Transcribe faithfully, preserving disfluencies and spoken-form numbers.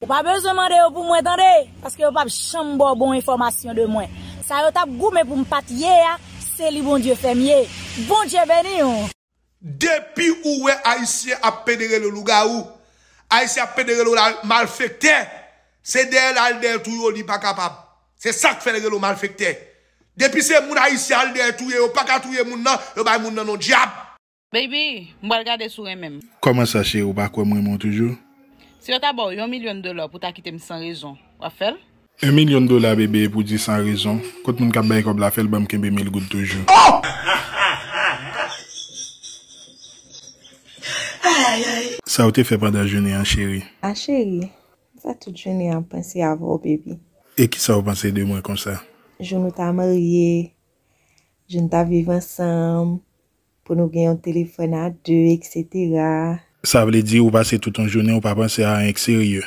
Ou pa bezwen mande yo pou mwen, tande, paske yo p ap janm ba w bon enfòmasyon de mwen. Sa yo t ap goumen pou m pa t ye a, se li Bondye fè m ye. Bondye beni w. Depi ou wè Ayisyen ap pede rele w lougawou, Ayisyen ap pede rele w la malfektè, se dèyè l al dèyè touye w li pa kapab. Se sa k fè l rele w malfektè. Depi se moun Ayisyen al dèyè touye, yo pa ka touye moun nan, yo bay moun nan non dyab. Baby, m pral gade si w renmen m. Kòman sa cheri, ou pa kwè m renmen w toujou? Si yo ta ba w yon milyon dola pou ta kite m san rezon, w ap fè l? Yon milyon dola bebe epi w di san rezon. Kot moun k ap bay kòb la fè l ban m kenbe mil goud toujou. Sa w te fè pandan jounen an cheri? A cheri, m fè tout jounen an panse avè w baby. E kisa w panse de mwen konsa? Jou nou ta marye, jou n ta viv ansanm, pou nou gen yon telefòn a de, etsetera. Sa vle di ou pase tout yon jounen ou pa panse a anyen k serye.